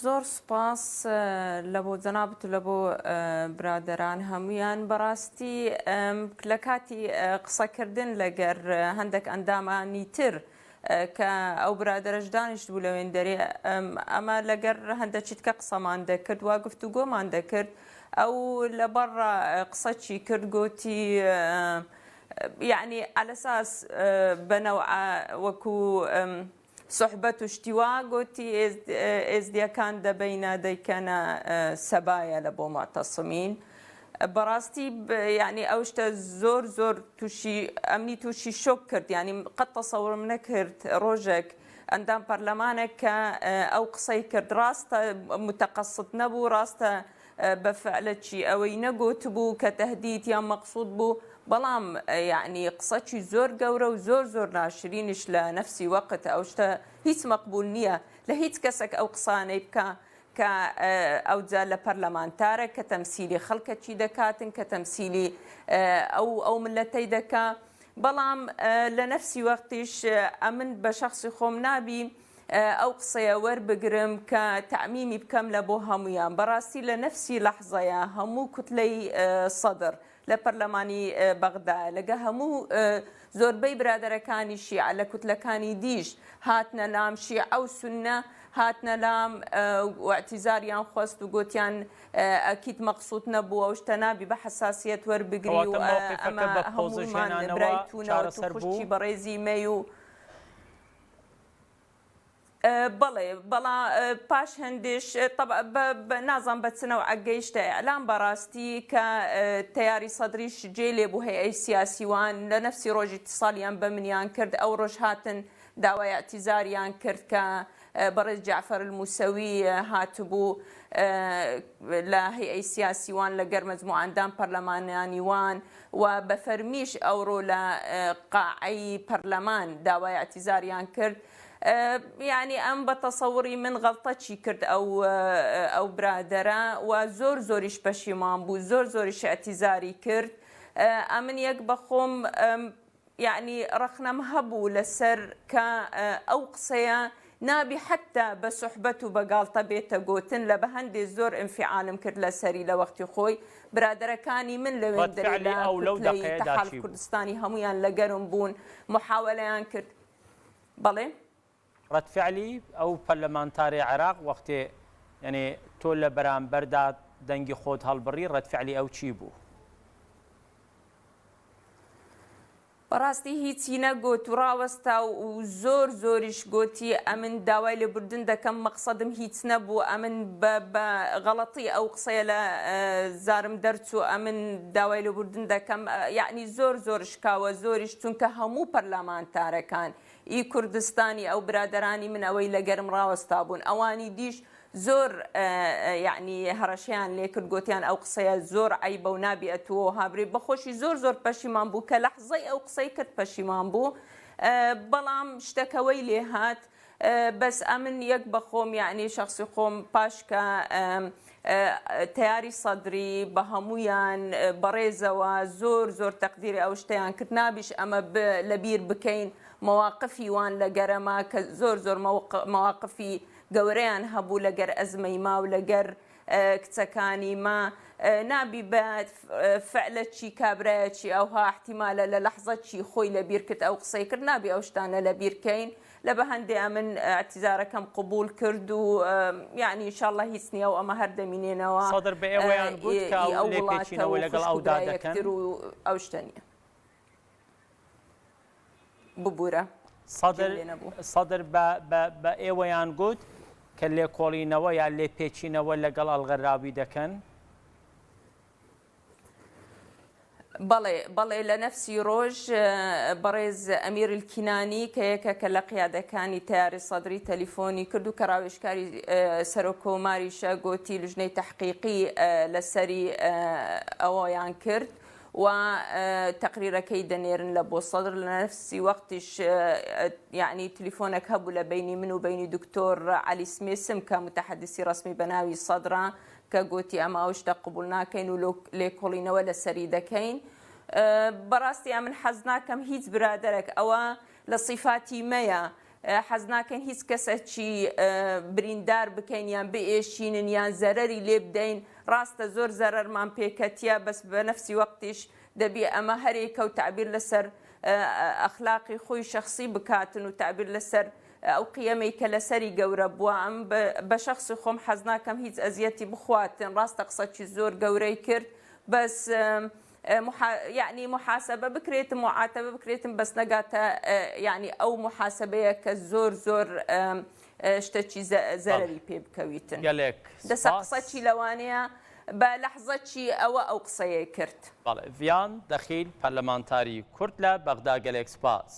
زۆر سوپاس لە بۆ جەنابت و لە بۆ برادەران هەموویان. بەڕاستی لە کاتی قسەکردن لەگەر هەندێک ئەندامانی تر کە ئەو برادەرەش دانیشت بوو لەوێن دەرێ، ئەمە لەگەر هەندەکی تکە قسەمان دەکرد و گفتوگۆمان دەکرد، ئەو لە بەڕ قسەکی کرد گۆتی یعنی عەلەساس بە نەوعە وەکو سوحبەت و شتی وا گۆتی ئێزدیەکان دەبەینە دەیکەنە سەبایە لە بۆ موعتەسمین. بەڕاستی یانی ئەو شتە زۆر زۆر تووشی ئەمنی تووشی شۆک کرد، یانی قەت تەسەورم نەکرد ڕۆژێک ئەندام پەرلەمانێک کە ئەو قسەی کرد ڕاستە متەقەسد نەبوو، ڕاستە بە فعلەکی ئەوەی نەگۆتبوو کە تەهدید یان مەقسود بوو، بەڵام یەعنی قسەکی زۆر گەورە و زۆر زۆر ناشرینیش لە نەفسی وەقت، ئەو شتە هیچ مەقبول نییە لە هیچ کەسەک ئەو قسانەی بکا کە ئەوجا لە پەرلەمانتارە کە تەمسیلی خەڵکەکی دەکاتن، کە تەمسیلی ئەو ئەو ملەتەی دەکا. بەڵام لە نەفسی وەقتیش ئەمن بە شەخسی خۆم نابی ئەو قسەیە وەربگرم کە تەعمیمی بکەم لە بۆ هەموویان. بەڕاستی لە نەفسی لەحزەیە هەموو کوتلەی سەدر لە پەرلەمانی بەغدا لەگە هەموو زۆربەی برادەرەکانی شیعە لە کوتلەکانی دیش هاتنە لام، شیعە و سوننە هاتنە لام و ئیعتیزاریان خواست و گۆتیان ئەکید مەقسود نەبووە و شتە نابی بە حەساسیەت وەربگری و کەواتە مەوقیفەکە ئەمە بە پۆزش هەموومان هێنانەوە برای تونە و تو چارەسەر خوشکی بوو؟ بەڕێزی مەی و بەڵێ بەڵا پاش هەندێش تەبع بە نازانم بە چ نەوعەک گەیشتە ئیعلام بەڕاستی کە تەیاری سەدریش جێی لێ بوو هەیئەی سیاسی وان لە نەفسی ڕۆژ ئیتیسالیان بە منیان کرد ئەو ڕۆژ هاتن داوای ئیعتیزاریان کرد کە بەڕێز جەعفەر الموسەوی هاتبوو لە هەیئەی سیاسی وان لە گەر مەجموعە ئەندام پەرلەمانانی وان و بە فەرمیش ئەوڕۆ لە قاعەی پەرلەمان داوای ئیعتیزاریان کرد. یانی ئەم بە تەسەوڕی من غەڵتەکی کرد ئەو ئەو برادەرە و زۆر زۆریش پەشیمان بوو، زۆر زۆریش ئیعتیزاری کرد. ئەمن یەک بە خۆم یەعنی ڕەخنەم هەبوو لەسەر کە ئەو قسەیە نابی حەتتا بە سوحبەت و بە گاڵتە بێتە گۆتن لە بە هەندێ زۆر ئینفیعالم کرد لەسەری لە وەختی خۆی برادەرەکانی من لەوێن ڕەد دەرێ فعلی لە ئەو لەو کوتلەی دەقەیەدا تەحالف چی بوو؟ کوردستانی هەموویان لەگەرم بوون محاوەلەیان کرد بەڵێ. ڕەد فعلی ئەو پەرلەمانتارەی عێراق وەختێ یەنێ تۆ لە بەرامبەردا دەنگی خۆت هەڵبڕی ڕەد فعلی ئەو چی بوو؟ بەڕاستی هیچی نەگۆت و ڕاوەستا و زۆر زۆریش گۆتی ئەمن داوای لێبوردن دەکەم مەقسەدم هیچ نەبوو ئەمن بە بە غەڵەتی ئەو قسەیە لە زارم دەرچوو ئەمن داوای لێبوردن دەکەم یەعنی زۆر زۆر شکاوە زۆریش چونکە هەموو پەرلەمانتارەکان ئی کوردستانی ئەو برادەرانی من ئەوەی لەگەرم ڕاوەستابوون ئەوانی دیش زۆر یەعنی هەڕەشەیان لێ کرد گۆتیان ئەو قسەیە زۆر عەیبە و نابی ئەتوو هابرێ بەخۆشی زۆر زۆر پەشیمان بوو کە لەحزەی ئەو قسەی کرد پەشیمان بوو بەڵام شتەکەوەی لێ هات بەس ئەمن یەک بەخۆم یەعنی شەخسی خۆم پاش کە تەیاری سەدری بە هەموویان بەڕێزەوە زۆر زۆر تەقدیری ئەو شتەیان کرد نابیش ئەمە لەبیر بکەین مەواقفی وان لە گەرەما کە زۆر زۆر مەواقفی گەورەیان هەبوو لەگەر ئەزمەی ما و لەگەر کچەکانی ما نابی بە فعلەکی کابرایەکی ئەوها احتیمالە لە لەحزەکی خۆی لەبیر کرد ئەو قسەی کرد نابی ئەو شتانە لەبیر کەین لە بە هەندێ ئەمن اعتزارەکەم قبول کرد و یعنی انشاءاللە هیچ نییە و ئەمە هەر دەمینێنەوە سەدر بە ئێوەیان گوت کە ئی ئەو ئەو وڵاتە لێپێچینەوە و لەگەڵ خوشک و ئەودا برای دەکەن؟ یەکتر و ئەو شتە نییە. ببورە سەدر گوێم لێ نەبوو. سەدر بە بە بە ئێوەیان گوت کە لێکۆڵینەوە یا لێپێچینەوە لەگەڵ ئەلغەراوی دەکەن؟ بەڵێ بەڵێ لە نەفسی ڕۆژ بەڕێز ئەمیر الکینانی کە یەکەکە لە قیادەکانی تەیاری سەدری تەلیفۆنی کرد و کە ڕاوێژکاری سەرۆک کۆماریشە گۆتی لوژنەی تەحقیقی لەسەری ئەوەیان کرد و تەقریرەکەی دەنێرن لە بۆ سەدر لە نەفسی وەختیش یعنی تلیفۆنێک هەبوو لە بەینی من و بەینی دکتۆر عەلی سمێسم کە متحدسی ڕەسمی بە ناوی سەدرە کە گۆتی ئەمە ئەو شتە قبوڵ ناکەین و لێکۆڵینەوە لەسەری دەکەین. بەڕاستی ئەمن حەز ناکەم هیچ برادەرەک ئەوە لە سیفاتی مەیە. حەز ناکەین هیچ کەسەکی بریندار بکەین یان بئێشینن یان زەرەری لێ بدەین ڕاستە زۆر زەرەرمان پێکەتیە بەس بە نەفسی وەقتیش دەبی ئەمە هەرێکە و تەعبیر لەسەر ئەخلاقی خۆی شەخسی بکاتن و تەعبیر لەسەر ئەو قیەمەی کە لەسەری گەورە بووە ئەم بە شەخسی خۆم حەز ناکەم هیچ ئەزیەتی بخواتن ڕاستە قسەکی زۆر گەورەی کرد بەس یەعنی موحاسەبە بکرێتم موعاتەبە بکرێتم بەس نەگاتە یەعنی ئەو موحاسەبەیە کە زۆر زۆر شتەکی زەرەری پێ بکەویتن. گەلێک دەسە سپاس. قسەکی لەوانەیە بە لەحزەکی ئەوە ئەو قسەیەی کرد. بەڵێ ڤیان دەخیل پەرلەمانتاری کورد لە بەغدا گەلێک سپاس.